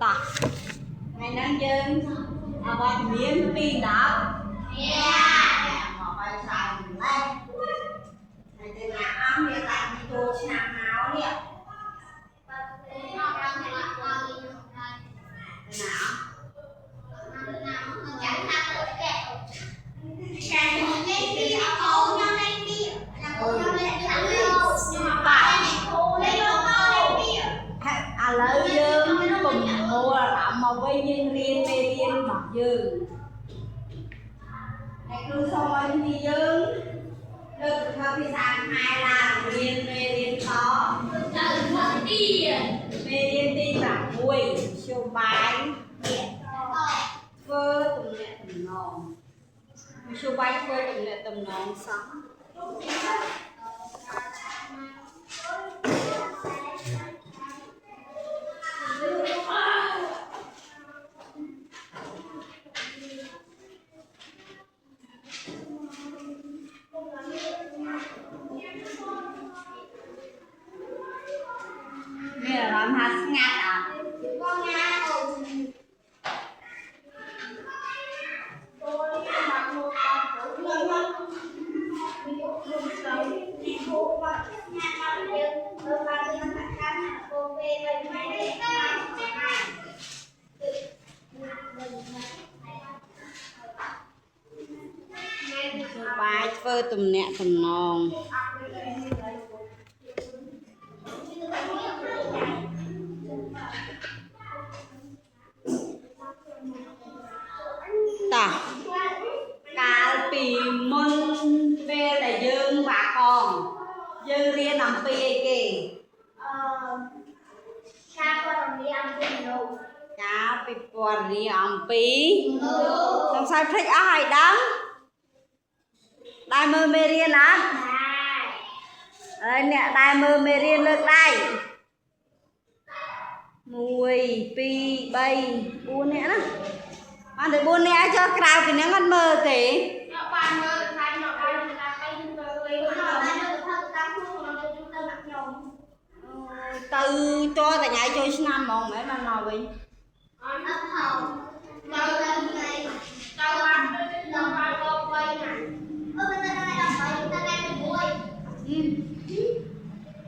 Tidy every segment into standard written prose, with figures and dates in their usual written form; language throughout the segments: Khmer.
តោះថ្ងៃហ្នឹងយើងអវត្តមាន2 10មកបាយច្រើនម្លេះហើយទៅណាអស់មានតែចូលឆ្នាំមកនេះទៅណាអស់ឥឡូវយើងពំមូលអារម្មណ៍មកវិញយើងរៀនមេរៀនរបស់យើងហើយគ្រូសូមឲ្យគ្នាយើងលើកធ្វើភាសាខ្មែរឡើងរៀនមេរៀនតមេរៀនទី6ជបាយធ្វើទំនាក់ទំនងមធ្យោបាយធ្វើទំនាក់ទំនងសោះមានអារម្មណ៍ថាស្ងាត់អត់មធ្យោបាយធ្វើទំនាក់ទំនងតោះកាលពីមុនពេលដែលយើងបាកងយើងរៀនអំពីអីគេកាលពីពណ៌នាអំពីសង្ស័យភ្លេចអស់ហើយដឹងដែរមើលមេរៀនអត់ហើយអ្នកដែរមើលមេរៀនលើកដៃ1 2 3 4នាក់ណាបានតែ4នាក់ចុះក្រៅពីហ្នឹងអត់មើលទេ ទៅតតែថ្ងៃចូលឆ្នាំហ្មងមែនបានមកវិញ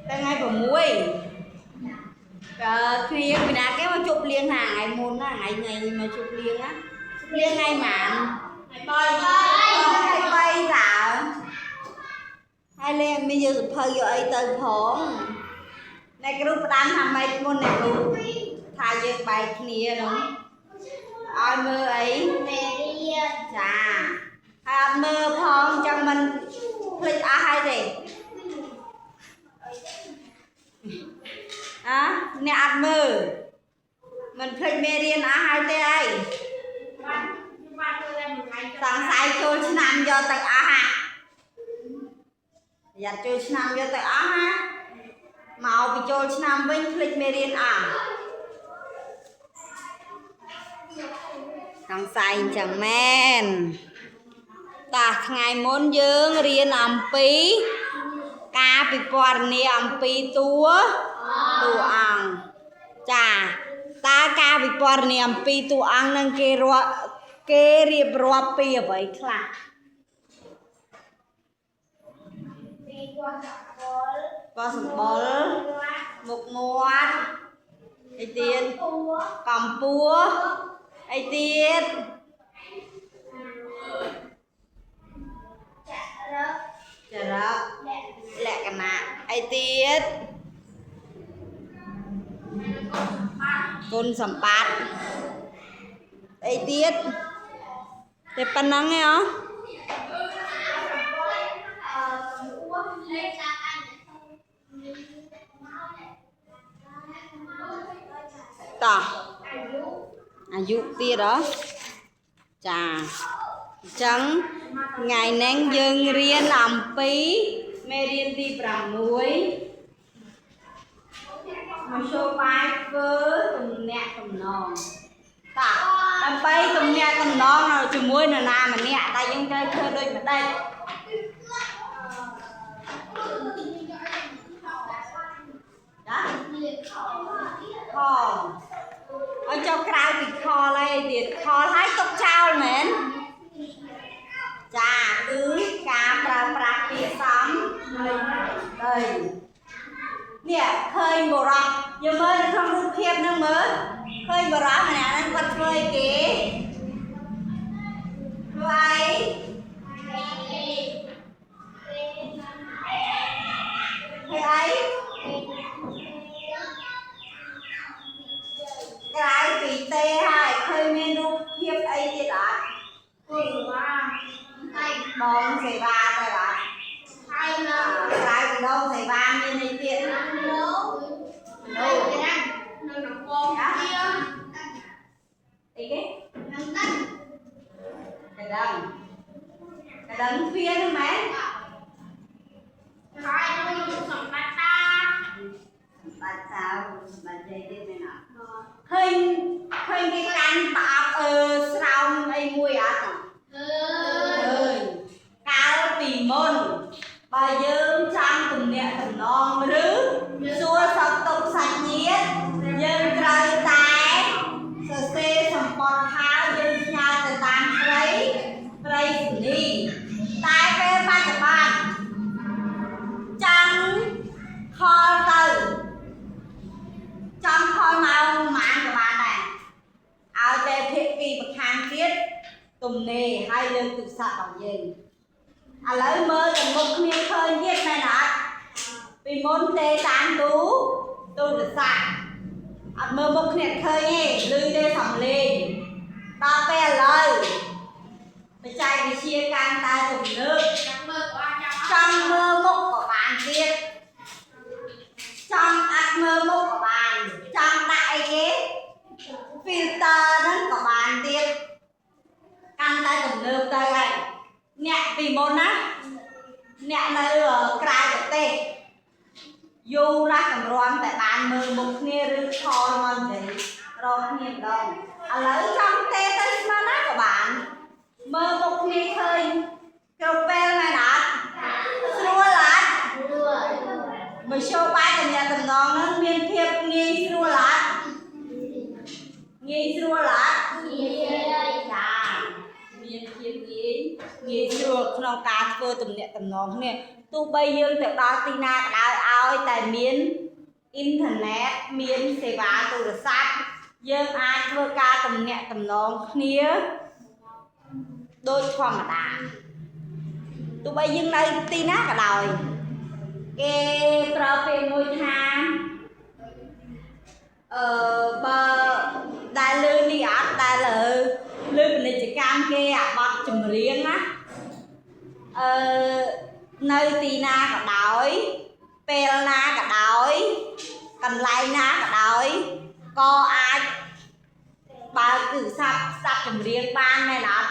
តែថ្ងៃ6តើគ្នាពីណាគេមកជប់លៀងថាថ្ងៃមុនណាថ្ងៃថ្ងៃមកជប់លៀងណាជប់លៀងថ្ងៃម៉ានថ្ងៃ3តើហើយលេងមានយកសភៅយកអីទៅផងអ្នកគ្រូផ្ដាំថាម៉េចមុនអ្នកគ្រូថាយើងបែកគ្នានោះឲ្យមើលអីចាហើយអត់មើលផងអញ្ចឹងមិនភ្លេចអស់ហើយទេអ่ะអ្នកអត់មើលមិនភ្លេចមេរៀនអស់ហើយទេអីសង្ស័យចូលឆ្នាំយកទៅអស់ហាប្រយ័ត្នចូលឆ្នាំយកទៅអស់ហាមកពីចូលឆ្នាំវិញភ្លេចមេរៀនអស់សង្ស័យអញ្ចឹងមែនតោះថ្ងៃមុនយើងរៀនអំពីការពិពណ៌នាអំពីតួតួអង្គចាតើការពិពណ៌នាអំពីតួអង្គនឹងគេរាប់គេរៀបរាប់ពីអ្វីខ្លះ ក៏សម្បុរមុខមាត់អីទៀតកម្ពស់អីទៀតចរិតលក្ខណៈអីទៀតគុណសម្បត្តិអីទៀតតែប៉ុណ្្នឹងឯងហ៎តោះអាយុទៀតហ៎ចាអញ្ចឹងថ្ងៃនេះយើងរៀនអំពីមេរៀនទី6មធ្យោបាយធ្វើទំនាក់ទំនងតោះដើម្បីទំនាក់ទំនងនៅជាមួយនរណាម្នាក់តែយើងត្រូវធ្វើដូចម្ដេចចាខ ចុះក្រៅពី call អីទៀត call ហើយទុកចោលមែនចាគឺការប្រើប្រាស់ពាក្យសំដីនេះឃើញបុរសយើងមើលនៅក្នុងរូបភាពហ្នឹងមើលឃើញបុរសម្នាក់ហ្នឹងគាត់ធ្វើអីគេធ្វើអីធ្វើអីក្រៅពីទេហើយឃើញមានរូបភាពអីទៀតអត់ដងសេវាទៅអត់ក្រៅពីដងសេវាមានអីទៀតអីគេកណ្ដឹងកណ្ដឹងទ្វារហ្នឹងមែនបាច់សៅបាច់និយាយទៀតមែនអត់ឃើញឃើញគេកាន់ប្រអប់អឺស្រោមអីមួយអត់ឃើញកាលពីមុនបើយើងចង់ទំនាក់ទំនងឬសួរសុខទុក្ខសាច់ញាតិយើងត្រូវតែសរសេរសម្បត្តិហើយយើងផ្ញើទៅតាមព្រៃព្រៃសនីតែពេលបច្ចុប្បន្នចង់ call ទៅចង់ call មកប៉ុន្មានក៏បានដែរឲ្យតែភាគីម្ខាងទៀតទំនេរហើយលើកទូរស័ព្ទរបស់យើងឥឡូវមើលទាំងមុខគ្នាឃើញទៀតមែនអត់ពីមុនទេតាមទូទូរស័ព្ទអត់មើលមុខគ្នាឃើញទេឮទេសំឡេងដល់ពេលឥឡូវបច្ចេកវិទ្យាកាន់តែទំនើបចង់មើលមុខក៏បានទៀតចង់អត់មើលមុខក៏បានចង់ដាក់អីគេ filter ហ្នឹងក៏បានទៀតកាន់តែទំនើបទៅហើយអ្នកពីមុនណាអ្នកនៅក្រៅប្រទេសយូរណាស់កម្រាំតែបានមើលមុខគ្នាឬ call មកនិយាយរកគ្នាម្ដងឥឡូវចង់ទេទៅស្មានណាក៏បានមើលមុខគ្នាឃើញគ្រប់ពេលមែនអត់ស្រួលអត់មធ្យោបាយទំនាក់ទំនងហ្នឹងមានភាពងាយស្រួលអត់ងាយស្រួលអត់ចាមានភាពងាយងាយស្រួលក្នុងការធ្វើទំនាក់ទំនងគ្នាទោះបីយើងទៅដល់ទីណាក៏ដោយឲ្យតែមានអ៊ីនធឺណិតមានសេវាទូរស័ព្ទយើងអាចធ្វើការទំនាក់ទំនងគ្នាដូចធម្មតាទោះបីយើងនៅទីណាក៏ដោយគេប្រើពាក្យមួយថាអឺបើដែលលើនេះអត់ដែលលើលើពាណិជ្ជកម្មគេអាបទចម្រៀងណាអឺនៅទីណាក៏ដោយពេលណាក៏ដោយកន្លែងណាក៏ដោយក៏អាចបើកទូរស័ព្ទស្ដាប់ចម្រៀងបានមែនអត់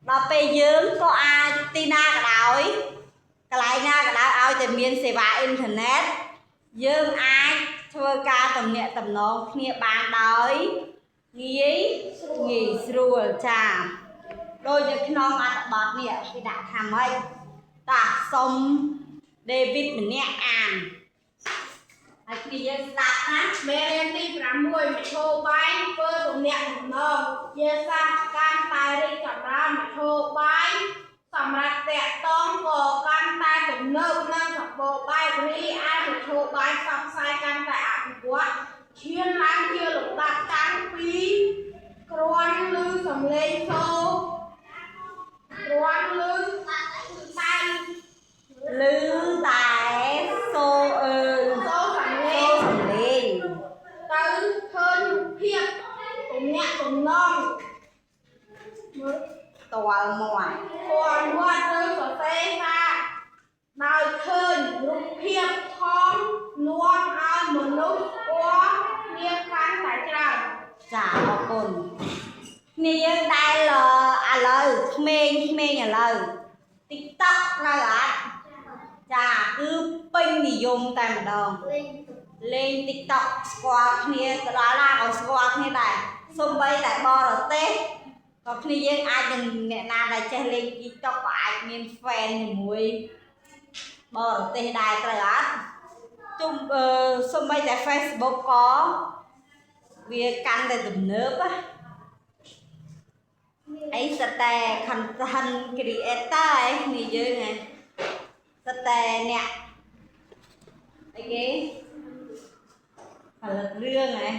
ដល់ពេលយើងក៏អាចទីណាក៏ដោយកន្លែងណាក៏ដោយឲ្យតែមានសេវាអ៊ីនធឺណិតយើងអាចធ្វើការទំនាក់ទំនងគ្នាបានដោយងាយងាយស្រួលចាដូចនៅក្នុងអត្ថបទនេះគេដាក់ថាម៉េចតាសុំ David ម្នាក់អានហើយគ្នាយើងស្ដាប់ណា មេរៀនទី6មធ្យោបាយធ្វើទំនាក់ទំនងជាសាស្ត្រកាន់តែរីកចម្រើនមធ្យោបាយសម្រាប់តាក់ទងក៏កាន់តែទំនើបនិងសម្បូរបែបរីឯមធ្យោបាយផ្សព្វផ្សាយកាន់តែអភិវឌ្ឍឈានឡើងជាលំដាប់តាំងពីគ្រាន់ឮសំឡេងសូរគ្រាន់ឮតែ ឮតែសូអឺ សូរសំឡេ សូ ង សំឡេង ទៅឃើញរូបភាពទំនាក់ទំនងមើល តល់មាត់ គាត់វត្តឬសរសេរសារដោយឃើញរូបភាពផងនាំឲ្យមនុស្សស្គាល់គ្នាកាន់តែច្រើន ចាអរគុណគ្នាយើងដែលឥឡូវក្មេងក្មេងឥឡូវ TikTok ត្រូវអត់ចាគឺពេញនិយមតែម្ដងលេង TikTok ស្គាល់គ្នាទៅដល់ណាក៏ស្គាល់គ្នាដែរសូម្បីតែបរទេសក៏គ្នាយើងអាចនឹងអ្នកណាដែលចេះលេង TikTok ក៏អាចមាន fan ជាមួយបរទេសដែរត្រូវអត់ជុំអឺសូម្បីតែ Facebook ក៏ វាកាន់តែទំនើបណាអីសតែ content creator ឯងនេះយើងហ៎សតែអ្នកអីគេផលិតរឿងហ៎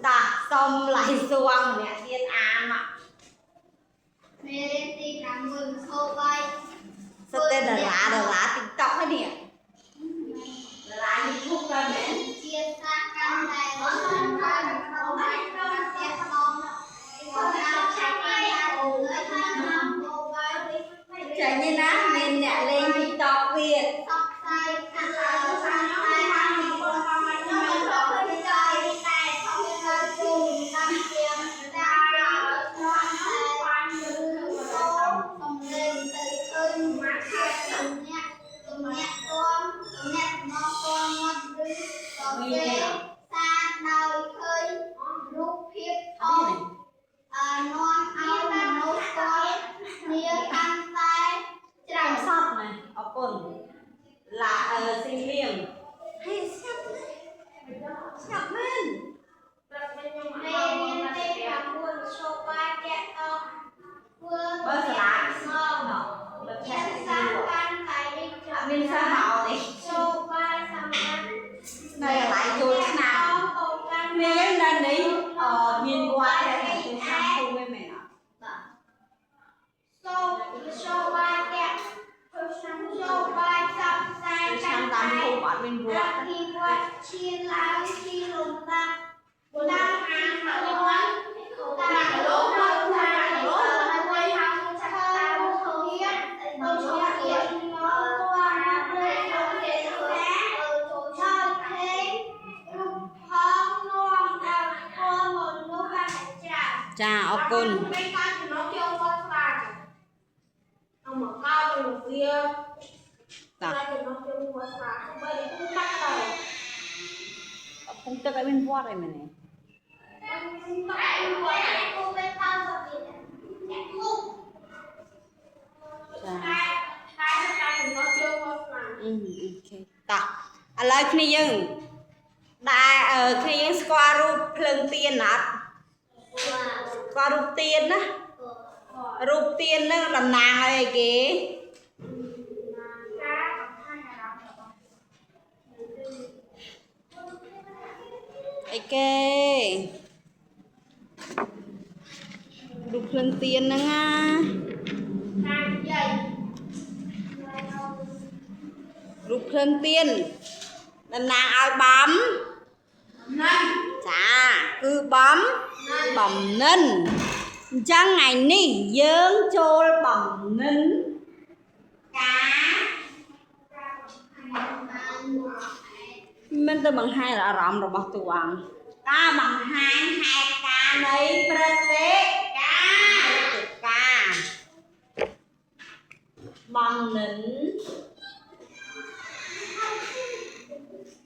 តាសុំឡៃសួងម្នាក់ទៀតអានមក មេរៀនទី6មធ្យោបាយ សតែតារាតារា TikTok ហ្នឹងនេះតារា YouTube ក៏មែន ជាសាកម្មដែលសំខាន់ក្នុងការទាក់ទងសម្រាប់ឆាប់ឲ្យលើក្នុងមធ្យោបាយ ចាញ់ទេណាមានអ្នកលេង TikTok ទៀត សបផ្សាយខាងលើសាយខាងនេះបងប្អូនខ្ញុំក៏ឃើញតែតែខំទៅគុំតាមជាតាមតាមបានឬសូមសំលេងទៅឃើញមកជាទំនាក់ទំនាក់ទំទំនាក់មកតមកឬក៏គេសារដោយឃើញរូបភាពថតអនាំឲ្យមនុស្សស្គាល់គ្នាកាន់តែច្រើន សពណាអរគុណឡាអឺស៊ីលៀមហេស្ងាត់ណាស់ស្ងាត់មែន មេរៀនទី9មធ្យោបាយតាក់ទងធ្វើ បើសាលា ស្ង ណោបើ ជា ឆែក សា សា កាន់តែរីក អត់មានសិស្សមកទេ មធ្យោបាយសម្រាប់ នៅកន្លែងចូលឆ្នាំ កងកាន់ មាននៅនេះអឺមានវត្តតែចូលឆ្នាំធំឯមែនអត់ សូមមធ្យោបាយតាក់មធ្យោបាយផ្សព្វផ្សាយ ចូលឆ្នាំ កាន់ តាម តែ ភូមិអត់មានវ អ ត្ត ភិវឌ្ឍឈានឡើងជាលំដាប់តាមអានតាមលោកតាមលោកតាមហើយហៅចាក់តាមធៀបទៅឈប់ទៀតមកតណាព្រៃទៅទេសាចូលថេងរូបផងនាំដល់ធម៌មនុស្សបានច្រើន ចាអរគុណ ពេលការចំណងជើងវត្តស្រាអមកកោទៅវា តា តែចំណងជើងវត្តស្រាបីគុំតាក់ទៅ កំពុងទឹកឲ្យមានវត្តអីមែនទេ តែគាត់គូពេលតើសុខទៀតអ្នកគូ ចា តែតែតែចំណងជើងវត្តស្រា អឺអូខេតោះឥឡូវគ្នាយើងដែលអឺគ្នាយើងស្គាល់រូបភ្លើងទៀនអត់ស្គាល់រូបទៀនណារូបទៀនហ្នឹងតំណាងឲ្យអីគេ ការបង្ហាញអារម្មណ៍របស់ អីគេរូបភ្លើងទៀនហ្នឹងណា ការនិយាយ រូបភ្លើងទៀនតំណាងឲ្យបំ ណាំ ចាគឺបំបំនិនអញ្ចឹងថ្ងៃនេះយើងចូលបំនិនការមិនទៅបង្ហាញអារម្មណ៍របស់តួអង្គការបង្ហាញហេតុការណ៍នៃព្រឹត្តិការណ៍ព្រឹត្តិការណ៍បំនិន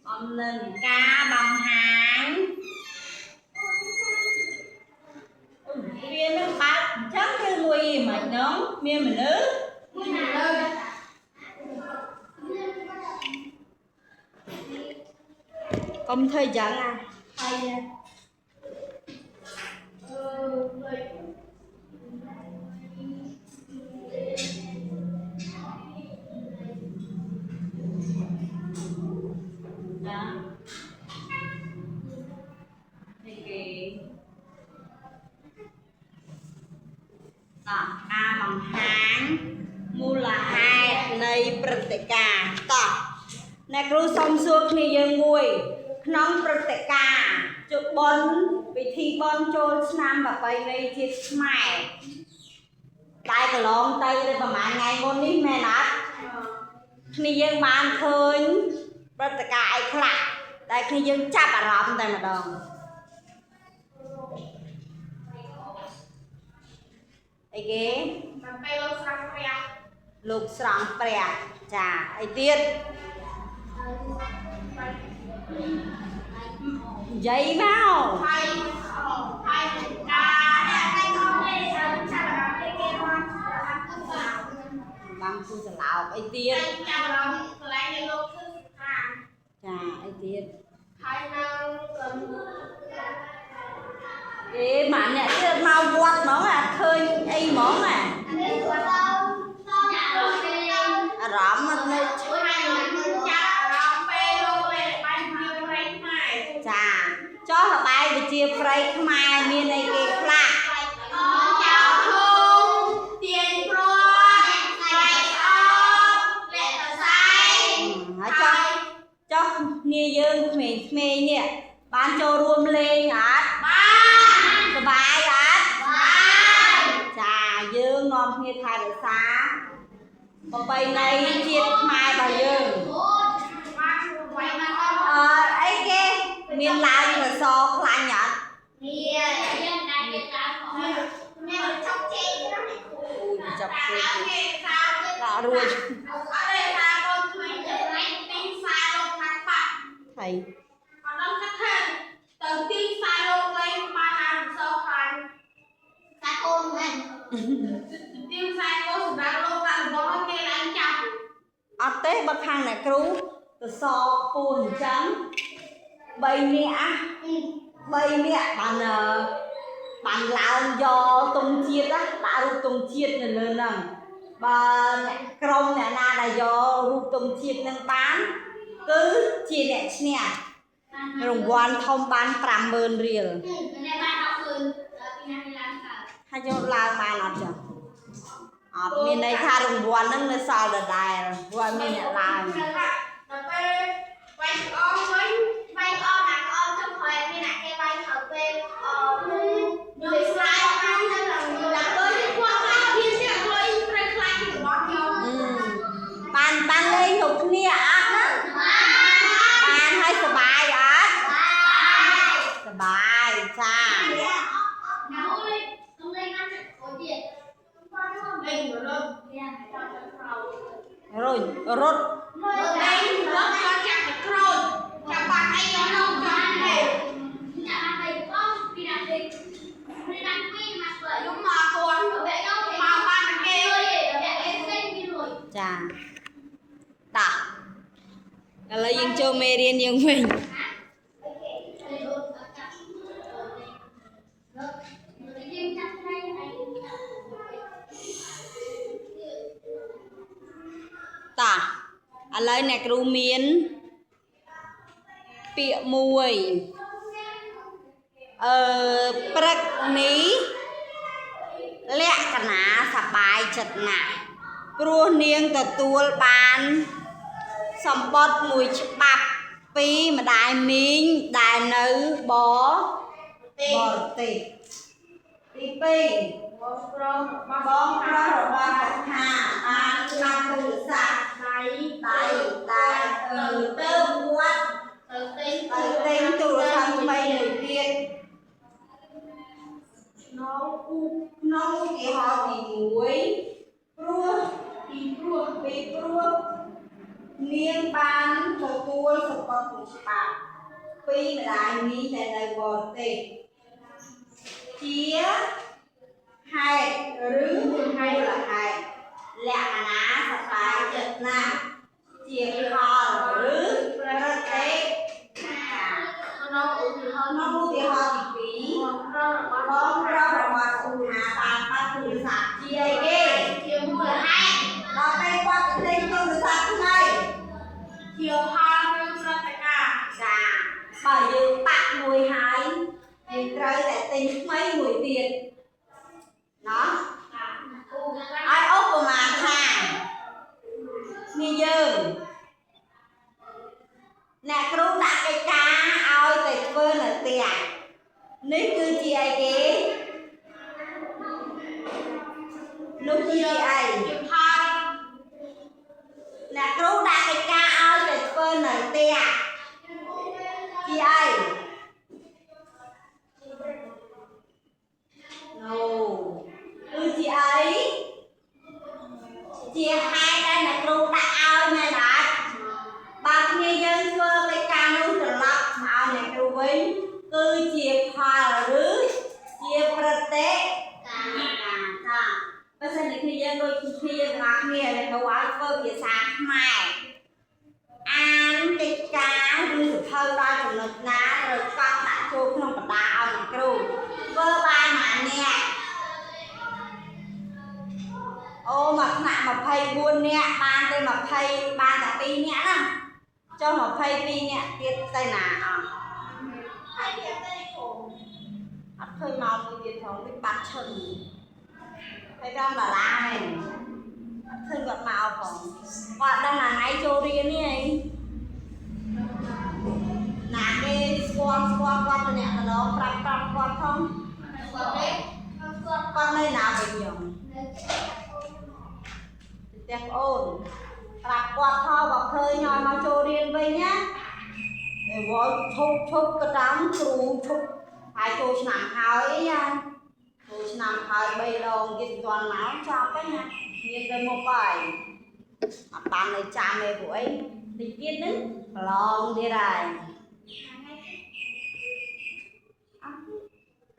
បំនិនការបង្ហាញ វានឹងបើកអញ្ចឹងឬមួយមិនហ្នឹងមានមនុស្ស មួយណាលើ កុំធ្វើអញ្ចឹងអាហើយ អឺដូច ចានេះគេតោះការបង្ហាញមូលហេតុនៃព្រឹត្តិការណ៍តោះអ្នកគ្រូសុំសួរគ្នាយើងមួយ ក្នុងព្រឹត្តិការណ៍ជបុណ្យពិធីបុណ្យចូលឆ្នាំប្រពៃណីជាតិខ្មែរតែកន្លងទៅទៅប្រហែលថ្ងៃមុននេះមែនអត់គ្នាយើងបានឃើញព្រឹត្តិការណ៍អីខ្លះតែគ្នាយើងចាប់អារម្មណ៍តែម្ដងអីគេ តែពេលលោកស្រាំព្រះ លោកស្រង់ព្រះចាអីទៀតនិយាយមក ហើយហើយការ អ្នកតែអត់ទេចាប់អារម្មណ៍គេមកតាមគូស បាំងគូសឡោកអីទៀត តែចាប់អារម្មណ៍កន្លែងដែលលោកធ្វើស្ថាន ចាអីទៀត ហើយនៅក អេម៉ាក់អ្នកទៀតមកវត្តហ្មងអត់ឃើញអីហ្មងអាអារម្មណ៍អត់នៅ ចាប់អារម្មណ៍ពេលលោកពេលបាញ់ជាប្រៃខ្មែរ ចាចុះរបាយវិជាប្រៃខ្មែរមានអីគេខ្លះ ចៅធំទាញព្រាត់ស្បែកអបលាក់សរសៃ ហើយចុះចុះគ្នាយើងក្មេងៗនេះបានចូលរួមលេងអត់ បាន សប្បាយអត់ បាន ចាយើងនាំគ្នាថែរក្សាប្រពៃណីជាតិខ្មែររបស់យើង បានໄວមកអស់ អឺអីគេមានឡើងរសខ្លាញ់អត់អូយចាប់ តែ គេ គេសាគេ ដាក់រួច អត់ទេថាកូនក្មេងទៅទីផ្សារលោកខាត់បាក់ ថៃ អត់ដឹងគិតថាទៅទីផ្សារលោកលេងបានអានសខ្លាញ់ទីផ្សារកូនសម្រាប់លោកឡើងរបស់គេឡើងចាប់ អត់ទេបើខាងអ្នកគ្រូសសរពូអញ្ចឹង3នាក់3នាក់បានអឺបានឡើងយកទង់ជាតិណាដាក់រូបទង់ជាតិនៅលើហ្នឹងបើអ្នកក្រុមអ្នកណាដែលយករូបទង់ជាតិហ្នឹងបានគឺជាអ្នកឈ្នះរង្វាន់ធំបាន50000រៀលហើយយកឡើងបានអត់ចាអត់មានន័យថារង្វាន់ហ្នឹងនៅសល់ដដែលព្រោះអត់មានអ្នកឡើង ដល់ពេលវាយក្អមវិញខ្ញុំស្រាយបានទៅដល់ពេលគាត់ខ្លាចហ៊ានទៀតលុយត្រូវខ្លាចពីរបស់ខ្ញុំ អឺបានបានលេងគ្រប់គ្នាអត់ណាបានហើយសប្បាយអត់សប្បាយចា លេងរត់ រុញរត់ លេងរត់គាត់ចាប់ទៅក្រូចចាប់បាត់អីយកនោះចាំទេខ្ញុំមកគាត់មកបានគេ ចាតោះឥឡូវយើងចូលមេរៀនយើងវិញតោះឥឡូវអ្នកគ្រូមានពាក្យមួយអឺព្រឹកនេះលក្ខណៈសប្បាយចិត្តណាស់ព្រោះនាងទទួលបានសម្បត្តិមួយច្បាប់ពីម្ដាយមីងដែលនៅប ទេ បរទេសទី2 បងប្រុសរបស់ បងប្រុសរបស់កថាបានបានទូរស័ព្ទ ដៃ ដៃតែអឺទៅវត្ត ទៅទិញ ទៅទិញទូរស័ព្ទថ្មីមួយទៀត ក្នុងឧ ក្នុងឧទាហរណ៍ទី1ព្រោះ ពីព្រោះ ពីព្រោះនាងបានទទួលសម្បត្តិមួយច្បាប់ពីម្ដាយមីងដែលនៅបរទេសជាហេតុឬមូលហេតុលក្ខណៈសប្បាយចិត្តណាស់ជាផលឬប្រតិការ ក្នុងឧទាហរណ៍ ក្នុងឧទាហរណ៍ទី បងប្រុសរបស់ 2បងប្រុសរបស់សុខាបានបាត់ទូរស័ព្ទជាអីគេ ជាមូលហេតុ ដល់ពេលគាត់ទៅទិញទូរស័ព្ទថ្មី ជាផលឬព្រឹត្តិការណ៍ ចាបើយើងបាក់មួយហើយយើងត្រូវតែទិញថ្មីមួយទៀតណោះឲ្យឧបមាថានេះយើងអ្នកគ្រូដាក់កិច្ចការឲ្យទៅធ្វើនៅផ្ទះនេះគឺជាអីគេនោះជាអី ជាផល អ្នកគ្រូដាក់កិច្ចការឲ្យទៅធ្វើនៅផ្ទះជាអី No គឺជាអីជាហេតុដែលអ្នកគ្រូដាក់ឲ្យមែនអត់បើគ្នាយើងធ្វើកិច្ចការនោះត្រឡប់មកឲ្យអ្នកគ្រូវិញគឺជាផលឬជាប្រតិការចាបើសិនជាគ្នាយើងដូចគ្នាទាំងអស់គ្នាអ្នកគ្រូឲ្យធ្វើភាសាខ្មែរអានកិច្ចការឬសៀវភៅដល់ចំណុចណាត្រូវកត់ដាក់ចូលក្នុងបដាឲ្យអ្នកគ្រូធ្វើ 24នាក់បានតែ20បានតែ2នាក់ណាចុះ22នាក់ទៀតទៅណាអស់ ហើយវាទៅគ្រូ អត់ឃើញមកមួយទៀតផងវាបាត់ឈឹងហើយដល់ដុល្លារហ្នឹងអត់ឃើញគាត់មកផងគាត់ដឹងថាថ្ងៃចូលរៀននេះអីណាគេស្គាល់ស្គាល់គាត់ម្នាក់ម្ដងប្រាប់ប្រាប់គាត់ផង គាត់ទេគាត់ គាត់នៅណាវិញយ៉ាង នៅ ផ្ទះប្អូនប្រាប់គាត់ផងបើឃើញឲ្យមកចូលរៀនវិញណាតែវល់ឈប់ឈប់ក៏តាមគ្រូឈប់ហើយចូលឆ្នាំហើយណាចូលឆ្នាំហើយ3ដងទៀតមិនទាន់មកចប់ហើយណាមានទៅមុខហើយអត់បាននៅចាំទេពួកអីតិចទៀតហ្នឹងប្រឡងទៀតហើយអត់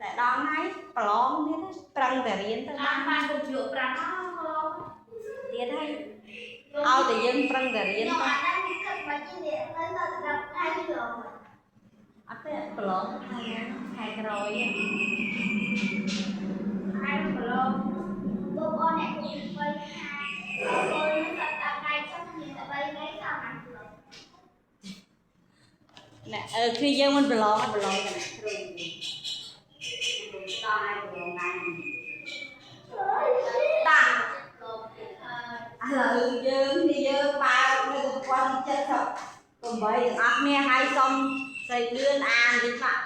តែដល់ថ្ងៃប្រឡងទៀតប្រឹងតែរៀនទៅ តាម បាន បានទៅជក់ប្រាំអូ ទៀតហើយឲ្យតែយើងប្រឹងតែរៀន ខ្ញុំ ទៅ អត់ដឹងគិតមកជានេះនៅដល់10ថ្ងៃឡង អត់ទេប្រឡងខែណាខែក្រោយហ្នឹង ខែប្រឡង បងប្អូនអ្នកគ្រូបីថាបងប្អូននឹងដល់10ថ្ងៃចុះមានតែ3ថ្ងៃសោះបានឡង អ្នកអឺគ្នាយើងមិនប្រឡងអត់ប្រឡងតែអ្នកគ្រូគ្រូតឲ្យប្រឡងដែរតាឥឡូវយើងគ្នាយើងបើកនៅទំព័រ78ទាំងអស់គ្នាឲ្យសុំស្រីលឿនអានតិចបាក់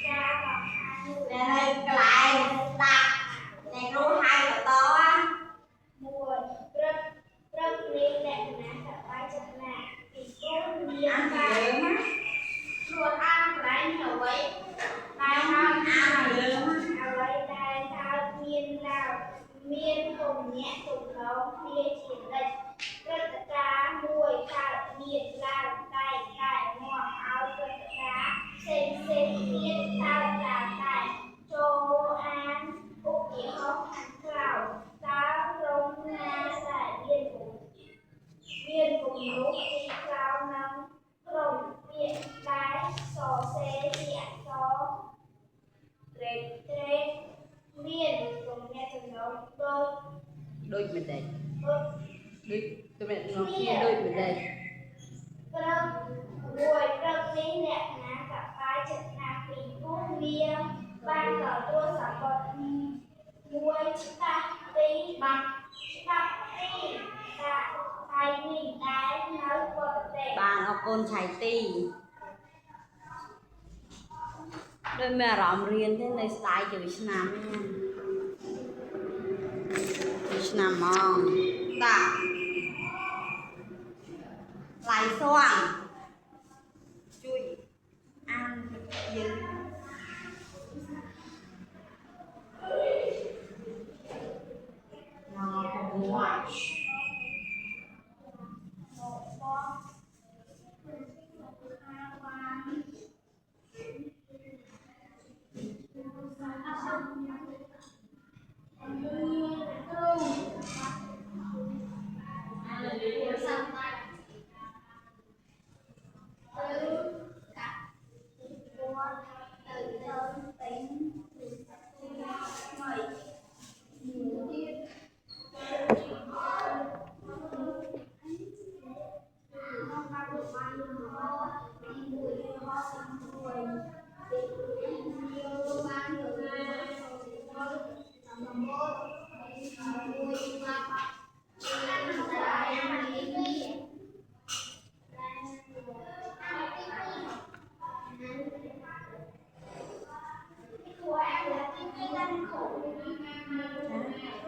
ចាបងអាយុ អ្នកនៅកន្លែងដាក់អ្នកគ្រូហៅបន្តណា មួយព្រឹកព្រឹកនេះលក្ខណៈសប្បាយចិត្តណាស់ពីព្រោះមាន អានពី ការ លើណា ខ្លួនអានកន្លែងអ្វីតែហើយ អានពីលើណា អ្វីដែលកើតមានឡើងមានគំនាក់ទំនងគ្នាជានិច្ចព្រឹត្តិការណ៍មួយកើតមានឡើងតែងតែនាំឲ្យព្រឹត្តិការណ៍ផ្សេងផ្សេងទៀតកើតឡើងដែរចូលអានឧទាហរណ៍ខាងក្រោមតើក្រុមណាដែលមានគំមានគំរូពីក្រោមនឹងក្រុមពាក្យដែលសរសេរជាអក្សរត្រេកត្រេកមានទំនាក់ទំនងដូច ដូចម្ដេច ដូច ដូចទំនាក់ទំនងគ្នាដូចម្ដេច ព្រឹកមួយព្រឹកនេះអ្នកណាសប្បាយចិត្តណាស់ពីព្រោះនាងបានទទួលសម្បត្តិមួយច្បាស់ពី បាត់ ច្បាស់ពីតាថៃនេះដែលនៅបរទេស បានអរគុណឆៃទីដូចមានអារម្មណ៍រៀនទេនៅស្ដាយជួយឆ្នាំហ្នឹងជួយឆ្នាំហ្មងតាឡៃសួងជួយអានយើងមក6 គ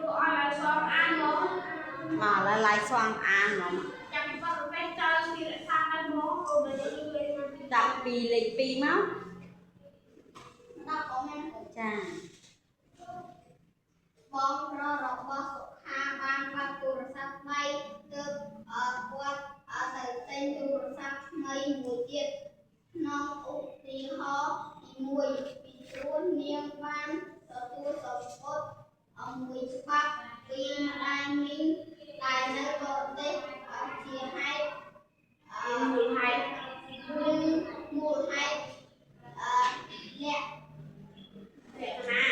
្រូឲ្យឲ្យសងអានមក មកឥឡូវឡៃស្វងអានហ្មង ចាំពីបរទេសចៅពីរក្សាឲ្យមកគ្រូមិនលឺលេងមក ចាប់ពីលេខ2មកចា បងប្រុសរបស់សុខាបានបាត់ទូរស័ព្ទថ្មីទើបអឺគាត់អឺទៅទិញទូរស័ព្ទថ្មីមួយទៀតក្នុងឧទាហរណ៍ទី1ពីព្រោះនាងបានទទួលសម្បត្តិអមួយច្បាប់ពីម្ដាយមីងដែលនៅបរទេសអឺជាហេតុអឺ មូលហេតុ ឬមូលហេតុអឺលក្ខ លក្ខណៈ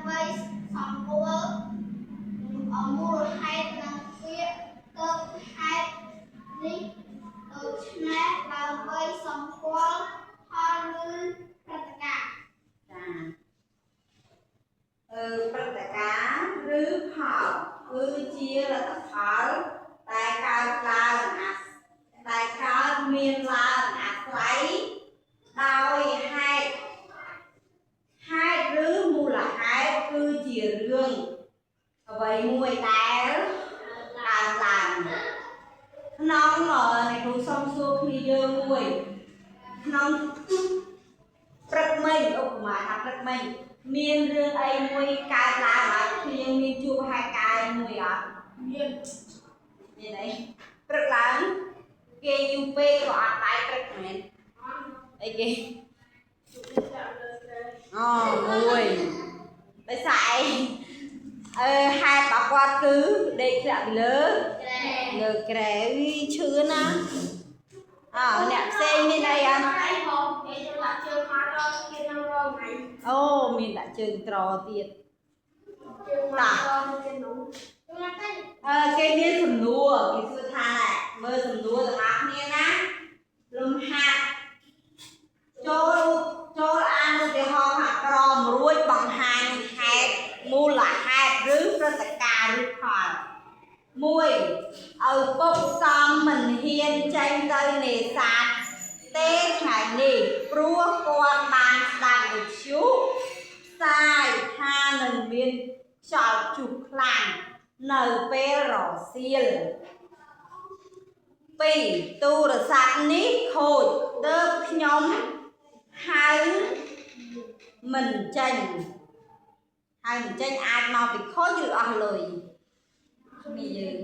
ដើម្បីសម្គាល់មូលហេតុនិងពាក្យទៅហេតុនេះដូច្នេះដើម្បីសម្គាល់ផលឬព្រឹត្តិការណ៍ ចាព្រឹត្តិការណ៍ឬផលគឺជាលទ្ធផលដែលកើតឡើងអាដែលកើតមានឡើងអាស្រ័យដោយហេតុហេតុឬមូលហេតុគឺជារឿងអ្វីមួយដែលកើតឡើងក្នុងអ្នកគ្រូសុំសួរគ្នាយើងមួយក្នុងព្រឹកមិញឧបមាថាព្រឹកមិញមានរឿងអីមួយកើតឡើងអត់គ្នាមានជួបហេតុការណ៍មួយអត់ មាន មានអីព្រឹកឡើងគេយូរពេកក៏អត់បាយព្រឹកមែនអីគេ ជួបចាក់លើក្រែ អូមួយដោយសារអីហេតុរបស់គាត់គឺដេកធ្លាក់ពីលើ ក្រែ លើក្រែអីឈឺណាអើអ្នកផ្សេងមានអីអត់ ហើយផងគេទៅដាក់ជើងមកដល់គេនឹងរងថ្ងៃ អូមានដាក់ជើងត្រទៀត ជើងមកដល់គេនោះ មកទៅ គេមានសំណួរគេសួរថាណែមើលសំណួរទាំងអស់គ្នាណាលំហាត់ចូលចូលអានឧទាហរណ៍ខាងក្រោមរួចបង្ហាញហេតុមូលហេតុឬព្រឹត្តិការណ៍ឬផលមួយឪពុកសំមិនហ៊ានចេញទៅនេសាទទេថ្ងៃនេះព្រោះគាត់បានស្ដាប់វិទ្យុផ្សាយថានឹងមានខ្យល់ព្យុះខ្លាំងនៅពេលរសៀល2ទូរស័ព្ទនេះខូចទើបខ្ញុំហៅមិនចេញហៅមិនចេញអាចមកពីខូចឬអស់លុយនេះយើង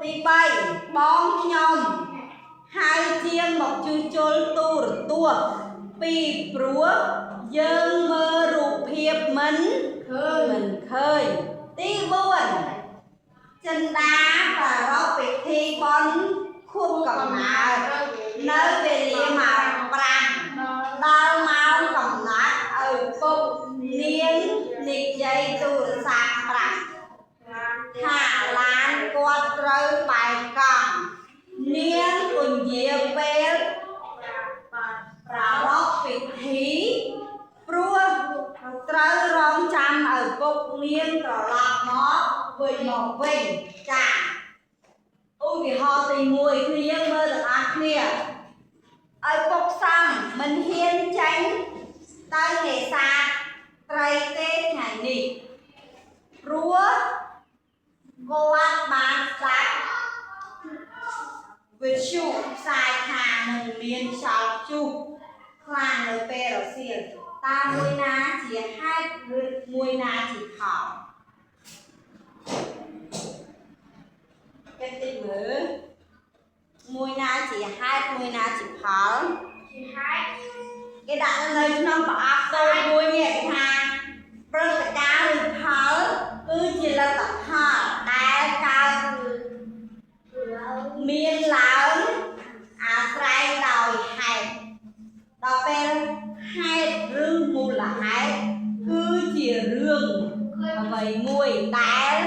ទី3បងខ្ញុំហៅជាងមកជួសជុលទូរទស្សន៍ពីព្រោះយើងមើលរូបភាពមិន ឃើញ មិនឃើញទី4ចិន្តាប្រារព្ធពិធីបុណ្យខួបកំណើតនៅវេលាម៉ោង5ដល់ម៉ោងកំណត់ឪពុកនាងនិយាយទូរស័ព្ទប្រាប់ថាឡានគាត់ត្រូវបែកកង់នាងពន្យាពេលប្រារព្ធពិធីព្រោះត្រូវរងចាំឪពុកនាងត្រឡប់មកវិញមកវិញចាឧទាហរណ៍ទី1គឺយើងមើលទាំងអស់គ្នាឪពុកសំមិនហ៊ានចេញទៅនេសាទត្រីទេថ្ងៃនេះព្រោះគាត់បានស្ដាប់វិទ្យុផ្សាយថានឹងមានខ្យល់ព្យុះខ្លាំងនៅពេលរសៀលតើមួយណាជាហេតុឬមួយណាជាផលគិតតិចមើលមួយណាជាហេតុមួយណាជាផល ជាហេតុ គេដាក់នៅក្នុងប្រអប់តូចមួយនេះគេថាព្រឹត្តិការណ៍ឬផលគឺជាលទ្ធផលដែលកើតមានឡើងអាស្រ័យដោយហេតុដល់ពេលហេតុឬមូលហេតុគឺជារឿងអ្វីមួយដែល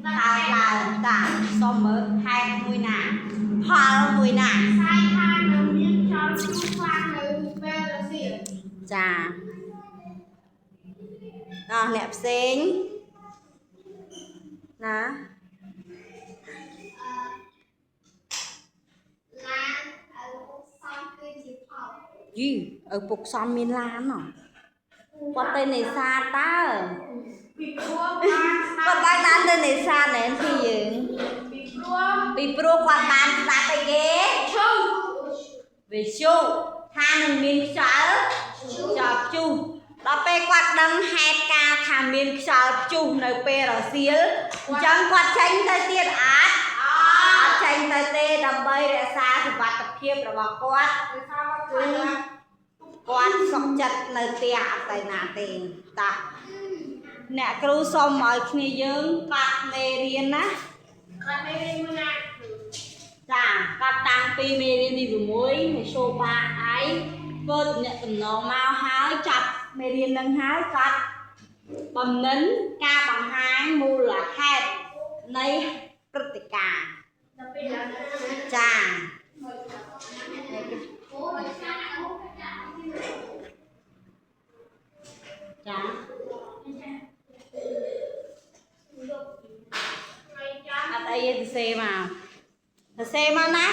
កើតឡើងតាសុំមើលហេតុមួយណាផលមួយណា ផ្សាយថានឹងមានខ្យល់ព្យុះខ្លាំងនៅពេលរសៀល ចាដល់អ្នកផ្សេងណា ឡានឪពុកសំគឺជាផល យីឪពុកសំមានឡានហ៎គាត់ទៅនេសាទតើ ពីព្រោះបានស្ដា គាត់ ប់ បានឡានទៅនេសាទណែពីយើង ពីព្រោះ ពីព្រោះគាត់បានស្ដាប់អីគេ ឈឺ វិទ្យុថានឹងមានខ្យល់ខ្យល់ព្យុះដល់ពេលគាត់ដឹងហេតុការណ៍ថាមានខ្យល់ព្យុះនៅពេលរសៀលអញ្ចឹងគាត់ចេញទៅទៀតអត់ អ អត់ចេញទៅទេដើម្បីរក្សាសុវត្ថិភាពរបស់គាត់ ដោយសារគាត់ គឺគាត់សុខចិត្តនៅផ្ទះអត់ទៅណាទេតោះអ្នកគ្រូសុំឲ្យគ្នាយើងកត់មេរៀនណា គាត់ไม่ได้មួយណា ចាកត់តាំងពីមេរៀនទី6នៃសូបាអៃធ្វើទំនាក់ទំនងមកហើយចាប់ មេរៀននឹងហើយកត់បំណិនការបង្ហាញមូលហេតុនៃព្រឹត្តិការណ៍ចាចាអត់អីទេសសេមកសរសេរមកណា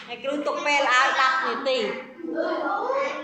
ហើយគ្រូទុកពេលឲ្យ10នាទី។